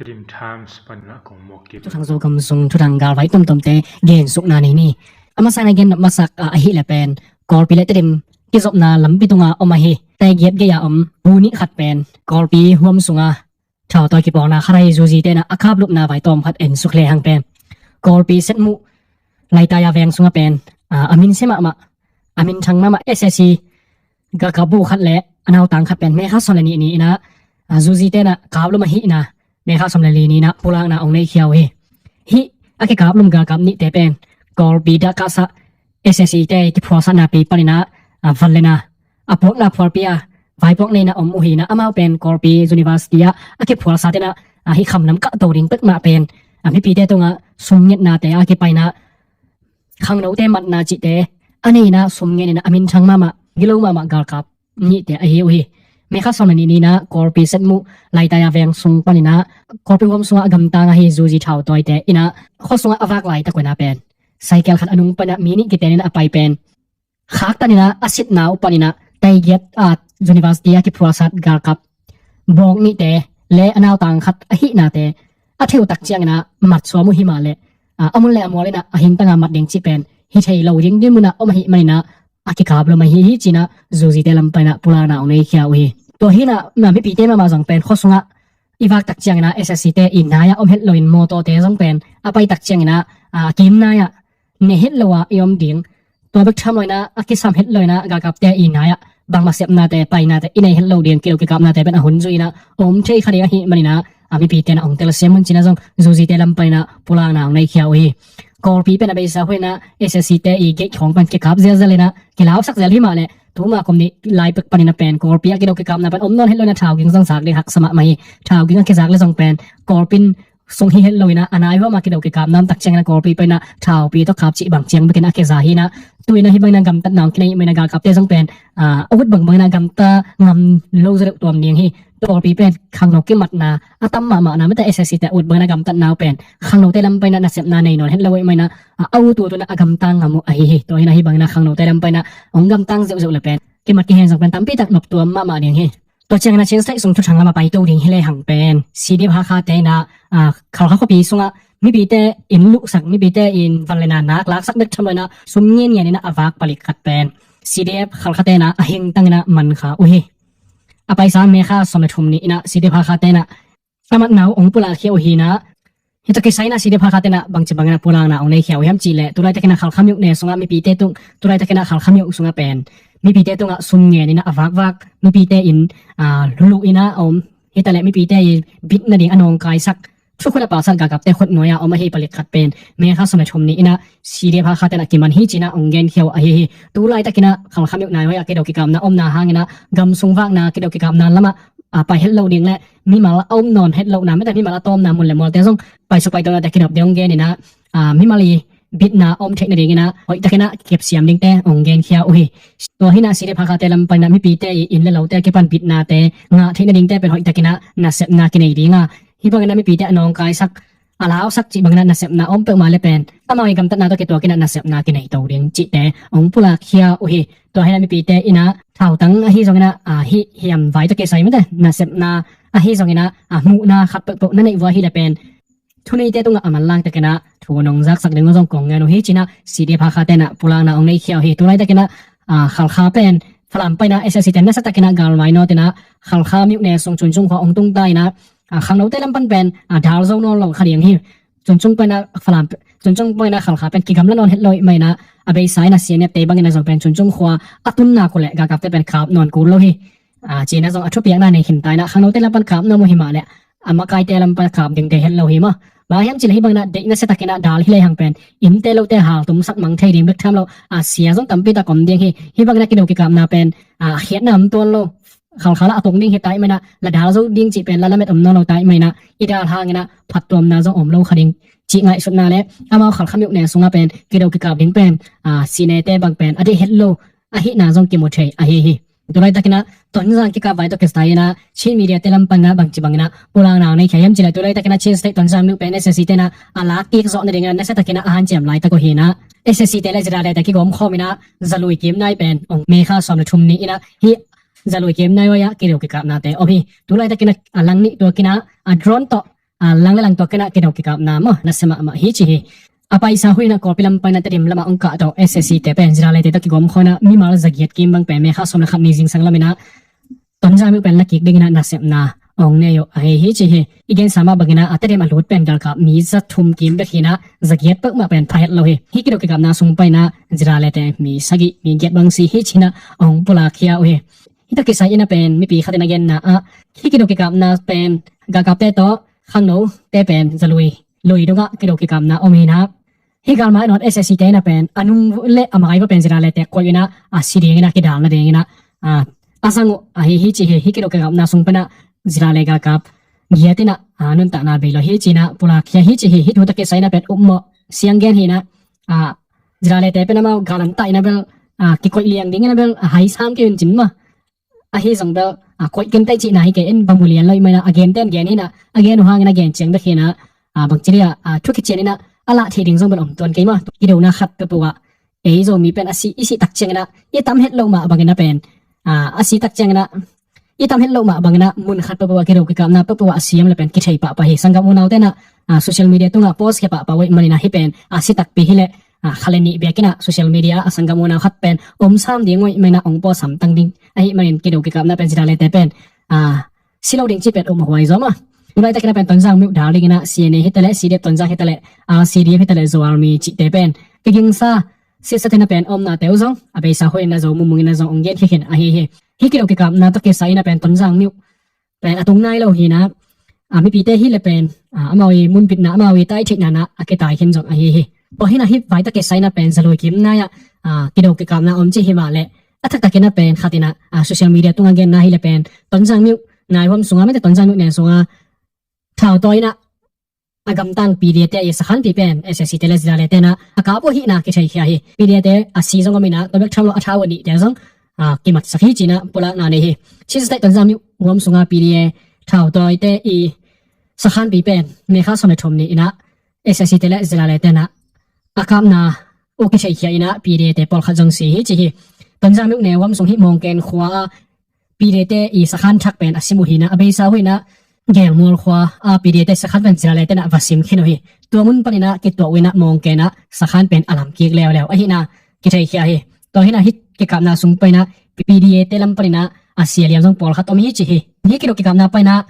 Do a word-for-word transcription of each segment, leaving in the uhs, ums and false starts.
Tedim Times panin ah kong muak kik. Thuthang Zogam sung thuthang galvai tuamtuamte gensukna nei ni. A masa in a gen nop masak ah, ahih leh pen Kawlpi le Tedim kizopna lampi tungah om ahi. Taigiat gei-a om bu nih khat pen Kawlpi huam sungah thautawi kipawlna khat ahi. Zuzite in ah a kaplupna vai tawm khat en suk lehang pen Kawlpi setmuh Laitai-a veng sungah pen ah, a minsia mahmah, a minthang mahmah S S C galkap bu khat le a nautang khat pen May kha sawm le nih ni-in ah, ah, Zuzite in ah kaplum ahihna May kha sawm le li ni-in ah pulakna hong neikhia uh hi. Hih a kikaplum galkap nihte pen Kawlpi dahkahsah S S C te kiphualsatna pi panin ah, ah, van le na a puakna phualpi a vaipuak neihna om uh hi-in ah, amau pen Kawlpi University ah a kiphualsat in ah, ah, hih khamlam kahto ding peuhmah pen ah, mipite tungah sumngetnate a kipaina khangnote matna cihte a nei-in ah sumnget in ah a minthang mahmah, gilo mahmah galkap nihte ahi uh hi. May kha sawm le nih ni-in ah Kawlpi setmuh Laitai-a veng sung panin ah Kawlpi huam sungah a gamtang ahi Zuzi thautawite in ah khua sungah a vak laitak uh in ah pen cycle khat a nung panin ah mi nih kiten in ah a pai pen khaktan in ah a sitna uh panin ah taigiat ah University a kiphualsat galkap bawk nihte le a nautang khat ahihnate a theutak ciangin ah mat suam uh hi mah leh, ah, a mun le a mual in ah a hintang a mat ding cih pen hi thei lo ding dinmun ah om ahih manin ah a kikaplum ahi hi ci-in ah Zuzite lam panin ah pulakna hong neikhia uh hi. Tua hi-in ah mipite mahmah zong pen khua sungah i vak tak ciangin ah S S C te i nai-ah om het loin mawtawte zong pen a pai tak ciangin ah, ah, kim nai-ah ne het lo a i om ding. Tua bek tham loin ah a kisam het loin ah galkapte i nai-ah bangmah sepnate, painate i nei het lo ding, kilo kikapnate pen a hun zui-in ah om thei kha ding ahih manin ah, ah, mipite in ah hong telsiam un ci-in ah zong Zuzite lam panin ah pulakna hong neikhia uh hi. Kawlpi pen a beisa huai-in ah S S C te i gate khawng pen kikap zelzel in ah kilausak zel hi mah leh, tuma kum nih lai pek panin ah pen Kawlpi ah kido kikapna pen om nawn het loin ah thau ging zong zak ding haksa mahmah hi. Thau ging a kizak leh zong pen Kawlpi sung hi het loin ah a nai huam a kido kikapna om tak ciangin ah Kawlpi panin ah thaupi tawh kap cih bang ciang bekin a kiza hi-in ah, tu-in ah hih bangin ah gamtatna hong kinei ahih manin ah galkapte zong pen, ah, a ut bangbangin ah gamta ngam lo zaw deuh tuam ding hi. Kawlpi pen khangno kimatna a tam mahmahna mite S S C te a ut bangin ah gamtatna uh pen khangnote lam panin ah nasepna nei nawn het lo ahih manin ah, ah, a ut ut un ah a gamtang ngam uh ahi hi. Tua hi-in ah hih bangin ah khangnote lam panin ah hong gamtang zeuhzeuh leh pen kimat kihen zong pen tampi tak noptuam mahmah ding hi. Tua ciangin ah Chin State sung thuthang lam a paito ding hi lehang pen C D F Hakha te in ah, ah, Khalkha khuapi sungah mipite inn luhsak, mipite in van le na nak laksak bek tham loin ah sum ngianngian in ah a vak palik khat pen C D F Khalkha te in ah a hingtang in ah man kha uh hi. A paisa May kha sawm le thum ni-in ah C D F Hakha te in ah a matna uh hong pulakkhia uh hi-in ah, hih tawh kisai in ah C D F Hakha te in ah bangci bangin ah pulakna hong neikhia uh hiam cih leh, tu laitakin ah Khalkha myone sungah mipite tung, tu laitakin ah Khalkha myo sungah pen mipite tungah sum ngen in ah a vakvak, mipite in, ah, luluh in ah a om, hi ta leh mipite i bit nading a nawngkaisak, thukhun a palsat galkapte khut nuai-a om ahi palik khat pen May kha sawm le thum ni-in ah C D F Hakha te in ah kiman hi ci-in ah hong genkhia uh ahi hi. Tu laitakin ah Khalkha myo nai huai-ah kido kikapna omna hangin ah gam sung vakna kido kikapna lamah, ah, pai het lo ding leh mimal a om nawn het lohna, mite mimal a tawmna mun le mualte zong paisuk paitawmnate kinop ding hong gen in ah, ah, mimal i bitna om theih nadingin ah hoihtakin ah kepsiam dingte hong genkhia uh hi. Tua hi-in ah C D F Hakha te lam panin ah mipite i inn le lote a kipan bitnate ngah theih nadingte pen hoihtakin ah nasepna kinei ding a, hih bangin ah mipite a nawngkaisak, a lausak cih bangin ah nasepna om peuhmah leh pen amau i gamtatna tawh kituakin ah nasepna kinei to ding cihte hong pulakkhia uh hi. Tua hi-in ah mipite in ah thautang ahi zongin ah, ah, hih hiam vai tawh kisai mite nasepna ahi zongin ah, ah, muhna khat peuhpeuh na neih uh ahih leh pen thuneite tungah a manlang takin ah thu nong zaksak ding uh zong kong ngen uh hi ci-in ah C D F Hakha te in ah pulakna hong neikhia uh hi. Tu laitakin ah, ah, Khalkha pen Falam panin ah S S C te in ah nasiatakin ah galmai nawt in ah Khalkha myone sung Chuncung khua hong tungta in ah, ah, khangnote lam pan pen, ah, dal zo nawn lo kha ding hi. Chuncung panin ah Falam, Chuncung panin ah Khalkha pen kigamla nawn het lo ahih manin ah a beisa in ah C N F te bangin ah zong pen Chuncung khua a tun nak uh leh galkapte pen kap nawn kul lo hi. Ah, ci-in ah zong a thupiakna nei khin ta in ah khangnote lam pan kap nuam uh hi mah leh a makaite lam pan kap ding deih het lo hi maw. Bang hiam cih leh hih bangin ah deih nasiatakin ah dal hi lehang pen innte lote haltumsak mang thei ding bek tham lo, ah, sia zong tampi tak om ding hi. Hih bangin ah kido kikapna pen, ah, khiatna om tuan lo, Khalkha lah a tung ding hi ta ahih manin ah la dal zo ding cih pen la lamet om nawn lo ta ahih manin ah i dal hangin ah phattuamna zong om lo kha ding cih ngaihsutna leh amau Khalkha myone sungah pen kido kikap ding pen, ah, C N A te bang pen a deih het lo ahihna zong kimu thei ahi hi. Tu laitakin ah Tonzang kikap vai tawh kisai in ah Chin media te lam panin ah bangci bangin ah pulakna hong neikhia hiam cih leh, tu laitakin ah Chin State Tonzang myo pen S S C te in ah a lak kik zawh nadingin ah nasiatakin ah a hanciam laitak uh hi-in ah S S C te le ZRA te kigawm khawm in ah Zalui kimnai pen hong May kha sawm le thum ni-in ah hih Zalui kimnai huai-ah kido kikapnate om hi. Tu laitakin ah a lang nih tuakin ah a drone tawh a, lang le lang tua kena kido kikapna maw nasia mahmah hi ci hi. A paisa hun inah Kawlpi lam paina Tedim lamah ong kah tawh S A C te pen Zirale te tawh kigawm khawina mimal zagiat kim bang pen May kha sawm le khat ni zingsang laminah Tonzang Myo pen lakik dinginah nasepna ong nei uh ahi hi ci hi. I gensa mah banginah a Tedim a lut pen galkap mi za thum kim bek hinah zagiat peuhmah pen pha het lo hi. Hih kido kikapna sung painah Zirale te mi sagih mi giat bang si hi cinah ong pulakkhia uh hi. Hih tawh kisai inah pen mipi khatin a genna ah hih kido kikapna pen galkapte tawh khangnote pen zalui lui dongah kido kikapna om hinah hih galmai nawn S A C te inah pen a nung le a mai va pen Zirale te koih inah a si dinginah kidalna dinginah a zang uh ahi hi ci hi. Hih kido kikapna sung panah Zirale galkap giat inah nuntakna bei lo hi cinah pulakkhia hi ci hi. Hih thu tawh kisai inah pen upmawh siang gen hinah Zirale te pen amau galan ta inah bel kikoih liang dinginah bel a hai sam kei un cin mah ahi zong bel koih kentei cihna hi kei in bang mu lian lo ih maina a gen ten gen hinah a gen uh hangin a gen ciang bek hinah bang ci dia thu kician inah a lah thei ding zong bel om tuan kei maw. Kidona khat peuhpeuh ah ei Zomi pen a si i si tak cianginah i tam het lo mah bangin a pen a si tak cianginah i tam het lo mah banginah mun khat peuhpeuh ah kido kikapna peuhpeuh ah a siam le pen kithei pahpah hi. Sanggam unau tenah social media tungah post khia pahpah uh ih maninah hih pen a si takpi hileh kha le nih biakinah social media a sanggam unau khat pen om sam ding uh ih maninah ong post hamtang ding ahih manin kido kikapna pen Zirale te pen si lo ding ci pen um a huai zaw mah. Tulaitak inah pen Tonzang Myo dal dinginah C N A hitaleh, C D F Tonzang hitaleh, R C D F hitaleh, Zo Army cihte pen kigingsa siasatin a pen omnate uh zong a beisa hoih inah Zo mumung inah zong ong gen khikhin ahi hi. Hih kido kikapna tawh kisai inah pen Tonzang Myo pen a tung nai lo hinah a mipite hi le pen amau i munpitna amau i tai theihna nah a kitai khin zong ahi hi. Tua hinah hih vai tawh kisai inah pen zalui kim nai-ah kido kikapna om ci hi mah leh a thaktak inah pen khat inah social media tungah genna hi le pen Tonzang Myo nai huam sungah mite Tonzang Myo ne sungah thau tawi inah a gamtang P D A te i sakhanpi pen S A C te le Zirale tenah a kap uh ahihna kitheikhia hi. P D A te a si zong om inah tua bek tham lo a thau a nihte zong kimatsak hi cinah pulakna nei hi. Chin State Tonzang Myo huam sungah P D A thau tawite i sakhanpi pen May kha sawm le thum ni inah S A C te le Zirale tenah a kapna uh kitheikhia inah P D A te pawlkhat zong si hi ci hi. Tonzang Myo ne huam sung hih Mawngken khua a P D A te i sakhan thak pen a sim uh hinah a beisa uh hinah Gelmual khua a P D A te sakhan pen Zirale tenah va sim khin uh hi. Tua mun paninah kituah uh inah Mawngken ah sakhan pen a lam kik leuleu ahihna kitheikhia hi. Tua hinah hih kikapna sung paninah P D A te lam paninah a sia liam zong pawlkhat om hi ci hi. Hih kido kikapna paninah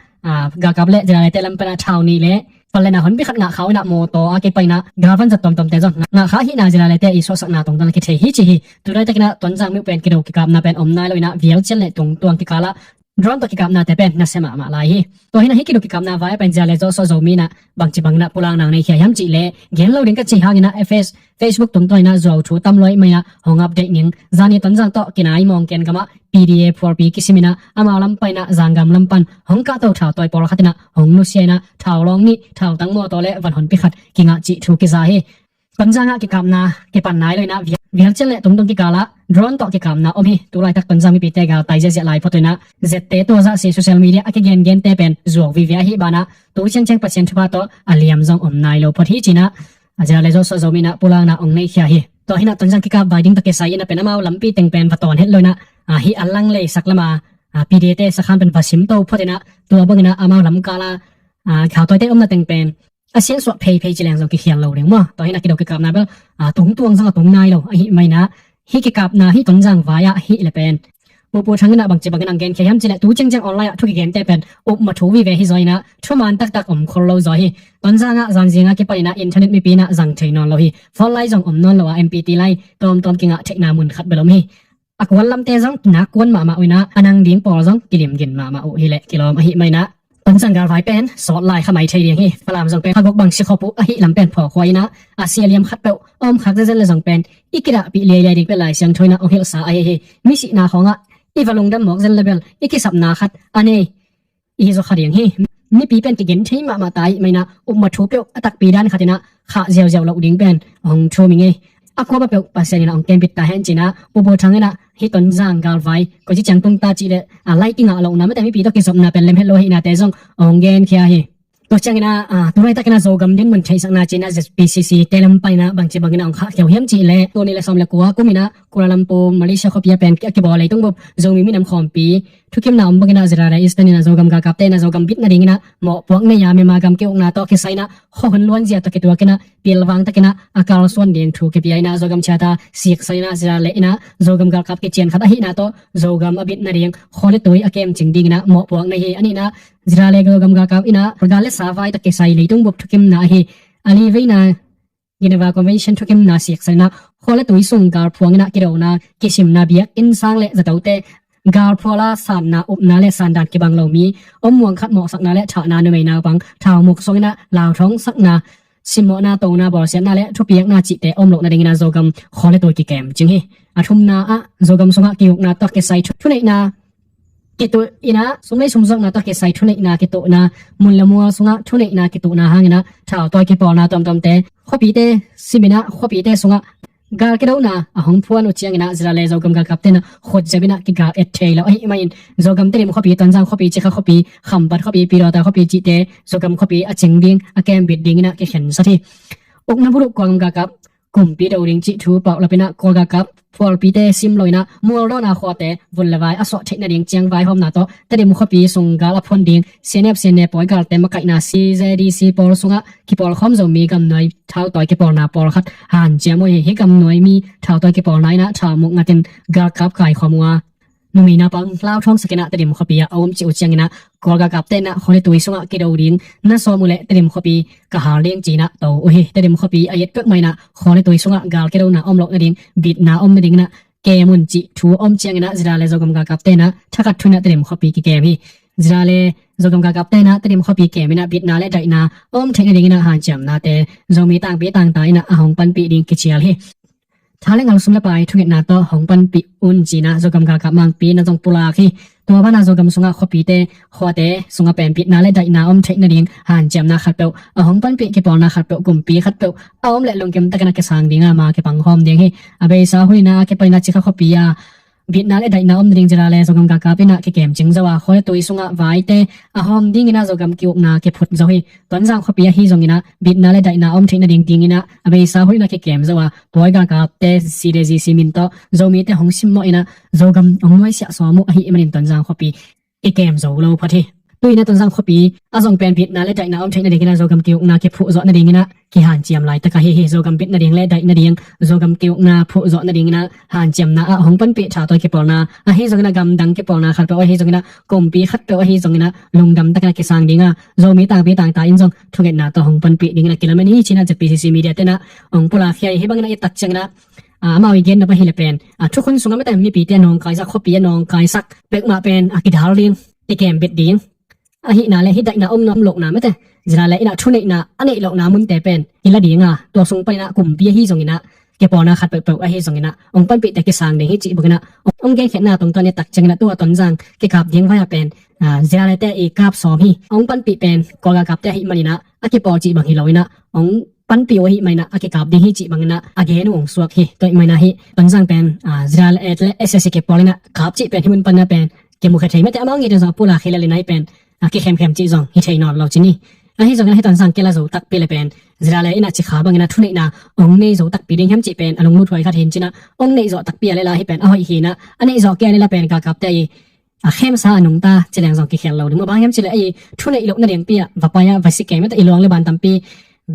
galkap le Zirale te lam paninah thau nih le pal le na honpi khat ngahkha uh inah mawtaw a kipai inah galvan zat tuamtuamte zong ngahkha ahihna Zirale te i suahsakna tungtawn a kithei hi ci hi. Tulaitak inah Tonzang Myo pen kido kikapna pen om nai lo inah vial cian le tungtuang kikalah drone tawh kikapnate pen nasia mahmah lai hi. Tua hinah hih kido kikapna vai-ah pen Zirale zawhsawh Zomi inah bangci banginah pulakna nei khia hiam cihleh gen lo ding ka cih hanginah Face Facebook tungtawn inah zuau thu tam lo ih maninah hong update ning. Zani Tonzang tawh kinai Mawngken gamah P D A phualpi kisim inah amau lam paninah Zangam lam pan hong kahto thau tawi pawlkhat inah hong nusia inah thau lawng nih, thau tang mawtaw le van honpi khat kingah cih thu kiza hi. Tonzang ah kikapna kipan nai lo inah vial cian le tungtung kikalah drone tawh kikapna om hi. Tulaitak Tonzang mipite galtai ziahziah lai phot uh inah zette tua zah si social media a kigengente pen zuau vive ahih banah tu ciangciang Pasian thupha tawh a liam zong om nai lo phot hi cinah a Zirale zawhsawh Zomi inah pulakna ong nei khia hi. Tua hinah Tonzang kikap vai ding tawh kisai inah pen amau lampi teng pen va tawn het lo inah hih a lang leisak lama P D A te sakhan pen va simto phot inah tua banginah amau lamkala thau tawite omna teng pen a siansuah pheiphei ci leng zong kikhial lo ding maw. Tua hinah kido kikapna bel tungtuang zong a tung nai lo ahih maninah hih kikapna hih Tonzang vai-ah hih le pen Pu Pu Thang inah bangci bangin ang genkhia hiam cihleh tu ciangciang online ah thu kigente pen upma thu vive hi zaw inah thuman taktak om khol lo zaw hi. Tonzang ah zanzing ah kipan inah internet mipi inah zang thei nawn lo hi. Phone line zong om nawn lo a M P T line tawmtawm kingah theihna mun khat bel om hi. A kuan lamte zong nak kuan mahmah uh inah a nang ding pawl zong kilimgin mahmah uh hileh kilawm ahih maninah Tonzang galvai pen sawt lai kha mai thei ding hi. Falam zong pen phagok bang sikhop uh ahih lam pen phawkhua inah a sia liam khatpeuh a om khak zenzen le zong pen i kidahpih liailiai ding pen Lai Siangtho inah ong hilhsa ahi hi. Misihna khawngah i va lungdam mawk zen le bel i kisapna khat a nei ihi zaw kha ding hi. Mipi pen kigen thei mahmah ta ahih maninah upma thu peuh a takpi dan khat inah khah ziauziau loh ding pen hong thum ing ei. A kuama peuh Pasian inah hong kempit ta hen cinah Pu Pu Thang inah hih Tonzang galvai koici ciang tung ta cihleh a lai kingah lohna mate mipi tawh kizopna pen lem het lo ahihnate zong hong genkhia hi. Tua cianginah tulaitak inah Zogam dinmun theihsakna cinah Z P C C te lam paninah bangci banginah hong khahkhia uh hiam cihleh tul nih le sawm le kua kum inah Kuala Lumpur Malaysia khuapi ah pen a kibawl leitung bup Zomi minam khawmpi Thukimna om bangin ah Zirale Eastern in ah Zogam galkapte in ah Zogam bit nadingin ah mawhpuak nei a, Myanmar gam ki-ukna tawh kisai in ah khuahun luanzia tawh kituakin ah pilvang takin ah a kalsuan ding thu kipia in ah Zogam Charter siksan in ah Zirale in ah Zogam galkap kician khat ahihna tawh Zogam a bit nading khua le tui a kemcing dingin ah mawhpuak nei hi. A nihna, Zirale Zogam galkap in ah gal le sa vai tawh kisai leitung bup thukimna ahi. A li veina Geneva Convention thukimna siksan in ah khua le tui sung galphuang in ah kidona, kisimna, biakinn sang le zatote galphual a sanna, upna le sandan kibang lo mi om muang khat mawhsakna le thahna, numei naupang thaumuk sung in ah lauthawng sakna, simmawhna, tona, bawlsiatna le thupiakna cihte om loh nadingin ah Zogam khua le tui kikemcing hi. A thumna ah Zogam sungah ki-ukna tawh kisai thu-, thuneihna kituh in ah, sumlei sumzuakna tawh kisai thuneihna kituhna, mun le mual sungah thuneihna kituhna hangin ah thautawi kipawlna tuamtuamte khuapite simin ah khuapite sungah gal kidona a hong phuan uh ciangin ah Zirale Zogam galkapte in ah khut zep in ah kigal et thei lo ahih manin Zogam Tedim khuapi, Tonzang khuapi, Cikha khuapi, Khampat khuapi, Pyidawtha khuapi cihte Zogam khuapi a cing ding, a kembit dingin ah kikhensat hi. Ukna buluh Kawlgam galkap kumpi do ding cih thu paulap in ah Kawl galkap phualpite sim lo in ah mual dawn a khuate vun le vai a suah theih nading ciang vaihawmna tawh Tedim khuapi sung gal a phuan ding C N F, C N A pawi galte makaihna, C Z D C pawl sungah kipawlkhawm zo mi gamnuai thautawi kipawlna pawlkhat hanciam uh hi. Hih gamnuai mi thautawi kipawlna in ah thaumuk ngatin galkap kaikhawm uh a, numei naupang lauthawng sakin ah Tedim khuapi ah a um cih uh ciangin ah Kawl galkapte in ah khua le tui sungah kido ding na sawm uh leh Tedim khuapi ka hal ding ci-in ah to uh hi. Tedim khuapi a et peuhmah in ah khua le tui sungah gal kidona om loh nading, bitna om nadingin ah kem un cih thu a om ciangin ah Zirale Zogam galkapte in ah thakhat thu in ah Tedim khuapi kikem hi. Zirale Zogam galkapte in ah Tedim khuapi kem in ah bitna le daihna om theih nadingin ah hanciamnate Zomi tangpi tangta in ah a hong panpih ding kicial hi. Tha le ngal, sum le pai thungetna tawh hong panpih un ci-in ah Zogam galkap mangpi in ah zong pulak hi. Tua banah Zogam sungah khuapite, khuate sungah pen bitna le daihna om theih nading hanciamna khatpeuh, a hong panpih kipawlna khatpeuh, kumpi khatpeuh a om leh lungkim takin ah kisang ding a, ama kipangkhawm ding hi. A beisa hun in ah a kipan in ah Cikha khuapi ah bitna le daihna om nading Zirale Zogam galkap in ah kikemcing zo a, khua le tui sungah vaite a hawm dingin ah Zogam ki-ukna kiphut zo hi. Tonzang khuapi ahi zongin ah bitna le daihna om theih nading dingin ah a beisa hun in ah kikem zo a, pawi galkapte, C D G C min tawh Zomite hong simmawh in ah Zogam hong nuaisiah sawm uh ahih manin Tonzang khuapi i kem zo lo phot hi. Tu-in ah Tonzang khuapi a zong pen bitna le daihna om theih nadingin ah Zogam ki-ukna kiphuh zawh nadingin ah kihanciam laitak ahi hi. Zogam bit nading le daih nading, Zogam ki-ukna phuh zawh nadingin ah hanciamna ah hong panpih thautawi kipawlna ahi zongin ah, gamdang kipawlna khatpeuh ahi zongin ah, kumpi khatpeuh ahi zongin ah lungdam takin ah kisang ding a, Zomi tangpi tangta in zong thungetna tawh hong panpih dingin ah kilamen hi ci-in ah Z P C C media te in ah hong pulak khia hi. Hih bangin ah i tak ciangin ah, ah, amau i gen nop ahih leh pen, ah, thukhun sungah mite, mipite a nawngkaisak, khuapi a nawngkaisak peuhmah pen a kidal ding, i kembit ding ahihna le hih daihna om, om lohna mite, Zirale in ah thuneihna a neih lohna munte pen i la ding a, tua sung panin ah kumpi ahi zongin ah, kipawlna khat peuhpeuh ahi zongin ah hong panpihte kisang ding hi cih bangin ah hong genkhiatna tungtawn i tak ciangin ah tua Tonzang kikap ding vai-ah pen, ah, Ziralete i kap sawm hi. Hong panpih pen Kawl galkapte ahih manin ah a kipawl cih bang hi lo in ah hong panpih uh ahih manin ah a kikap ding hi cih bangin ah a gen uh hong suak hi. Tua ahih manin ah hih Tonzang pen, ah, Zirale le S A C kipawl in ah kap cih pen hih mun panin ah pen kimu khe thei mite, amau ngiat in zong a pulak hi lel in ah hih pen, ah, kikhemkhem cih zong hi thei nawn lo ci ni. Ahi zongin ah hih Tonzang kila zo takpi leh pen Zirale in ah Cikha bangin ah thuneihna hong nei zo takpi ding hiam cih pen a lunglut huai khat hi in ci-in ah hong neih zawh takpi a lel a, hih pen a hoih hi in ah, a neih zawh kei a lel a pen galkapte i a khemsa a nungta ci leng zong kikhial lo ding maw. Bang hiam cih leh ei thuneih loh nadingpi ah va pai ah va si kei mite, i luang le ban tampi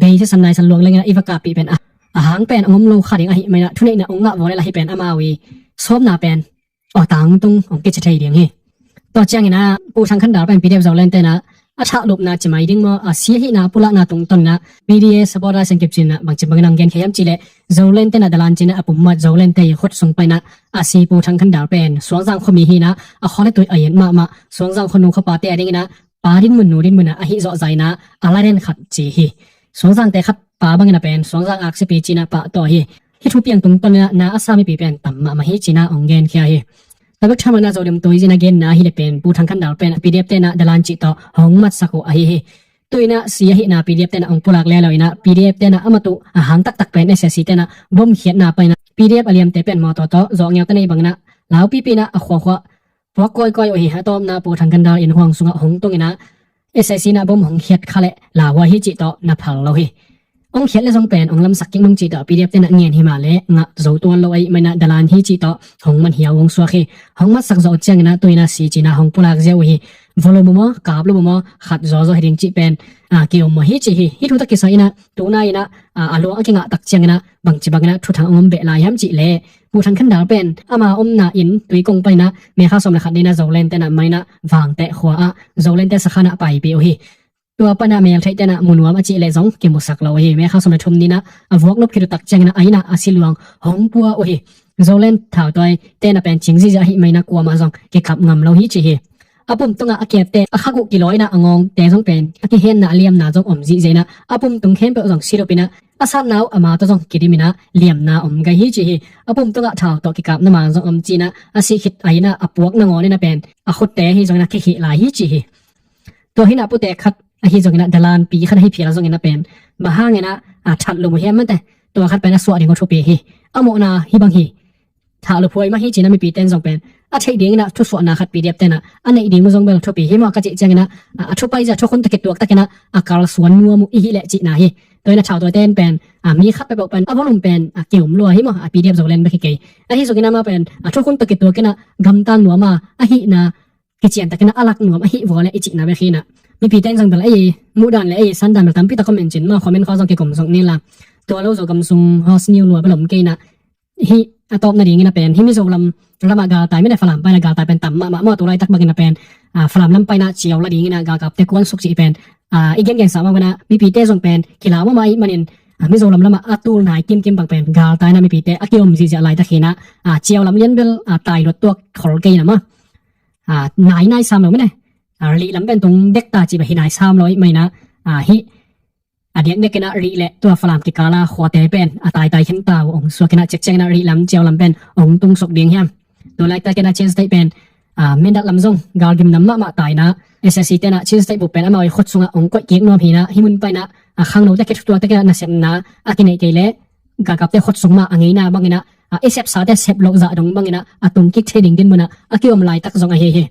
bei sisan naisan luang leng in ah i va kahpih pen a, a hang pen a ngom lo kha ding ahih manin ah thuneihna hong ngah vua lel a hih pen amau i sawmna pen aw tangtung hong kici thei ding hi. Tua ciangin ah Pu Thang Khan Dal pen P D F Zoland te in ah a thahlupna ci mai ding maw, a si ahihna pulakna tungtawn in ah P D F supporter Seng Kip Cin in ah bangci bangin hong genkhia hiam cih leh, Zoland te in ah dalan cin ah a pummat Zoland te i khut sung panin ah a si Pu Thang Khan Dal pen Suangzang khuami hi in ah, a khua le tui a et mahmah, Suangzang khuanu khuapate a dingin ah pa dinmun nu dinmun ah ahi zawh zah in ah a la den khat ci hi. Suangzangte khat pa bangin ah pen Suangzang aksipi ci-in ah pahtawi hi. Hih thu piang tungtawn in ah na a sa mipi pen tam mahmah hi ci-in ah hong genkhia hi. Tua bek tham loin ah Zo Dim Tuizin a genna ahih leh pen Pu Thang Khan Dal pen P D F te in ah dalan cih tawh hong matsak uh ahi hi. Tu-in ah si ahihna P D F te in ah hong pulak le lo in ah P D F te in ah a mat uh a hang taktak pen S A C te in ah bom khiatna panin ah P D F a liamte pen mawtaw tawh zawh ngeu ta nei bangin ah laupipi in ah a khuakhua puak kawikawi uh hi. A tawpna Pu Thang Khan Dal in huang sungah hong tung in ah S A C in ah bom hong khiat kha leh lauhuai hi cih tawh na phal lo hi. Ong khiat le zong pen ong lamsak kik nung cih tawh P D F te na ngen hi mah le ngah zo tuan lo ahih manin a dalan hi cih tawh hong man hiau hong suak hi. Hong matsak zawh ciangin a tuin a si cin a hong pulak ziau uh hi. Volume maw, kap lo maw, khat zawzaw hi ding cih pen a ki-om maw hi ci hi. Hih thu tak kisai in a tuna in a a luang a kingah tak ciangin a bangci bangin a thuthang ong om beh lai hiam cih leh Pu Thang Khan Dal pen ama omna inn Tuikong panin a mekha sawm le khat ni in a Zoland te na maina Vangteh khua ah Zoland te sakhan ah paipih uh hi. Tua pan a meltheih te na mu nuam a cih leh zong kimusak lo uh hi. Mekha sawm le thum ni in a a vuak nop khit uh tak ciangin a a inn ah a si luang hong pua uh hi. Zoland thautawi te na pen cing zihziah ahih manin a kuamah zong kikap ngam lo hi ci hi. A pum tungah a kepte a khak uh kilawi in a a ngawngte zong pen a kihenna a liamna zong om zihziah in a a pum tung khempeuh zong si lupin a a satna uh ama tawh zong kidim in a liamna om gai hi ci hi. A pum tungah thau tawh kikapna man zong om ci in a a sih khit a inn ah a puak nangawn in a pen a khutte ahi zongin a kikhih lai hi ci hi. Tua hi in a pute khat ahi zongin a dalanpi khat ahi phial zongin a pen bang hangin a a that lum uh hiam mate, tua khat pen a suah ding uh thupi hi. A mawhna hi bang hi. Thah luphuai mah hi ci in a mipite in zong pen a theih dingin a thusuahna khat P D F te na a neih ding uh zong bel thupi hi maw ka cih ciangin a a thupai zia thukhun tawh kituak takin a a kalsuan nuam uh i hih leh cihna hi. Tua in a thautawite in pen a mi khat peuhpeuh pen a volume pen a ki-om lua hi maw, a P D F Zoland bek hi kei. Ahi zongin amah pen a thukhun tawh kituakin a gamtang nuam a ahihna kician takin a lak nuam ahih vua le i cihna bek hi in a mipite in zong bel ei muhdan le ei sandan bel tampi tak om in cin maw, comment khawng zong kikum zong ni la. Tua lo Zogam sung host niu lua bel om kei in a hih a tawp nadingin a pen hih Mizo lam lamah galtai mite Falam paina galtai pen tam mahmah maw, tu laitak bangin a pen a Falam lam paina ciau la dingin a galkapte kuan suk cih pen a i gengen sa mah bangin a mipite zong pen kilau mahmah ahih manin a Mizo lam lamah a tul nai kimkim bang pen galtai in a mipite a ki-om zihziah laitak hi in a a ciau lam lian bel a tai luat tuak khol kei in a maw. A nai nai sam lo mite a rih lam pen tung dek ta cih bang hi nai sam lo ahih manin a a hih a diakdiakin a rih le tua Falam kikal a khuate pen a taitai khin ta uh ong suakin a cikciangin a rih lam ciau lam pen ong tung suk ding hiam. Tu laitakin a Chin State pen a Mindat lam zong galgim nam mahmah tai in a S S C te na Chin State bup pen amau i khut sungah ong koih kik nuam hi in a hih mun paina a khangnote kithutuak takin a nasepna a kineih kei leh galkapte khut sung mah a ngeina bangin a a i sepsate sep loh zah dong bangin a a tung kik thei ding dinmun ah a ki-om laitak zong ahi hi.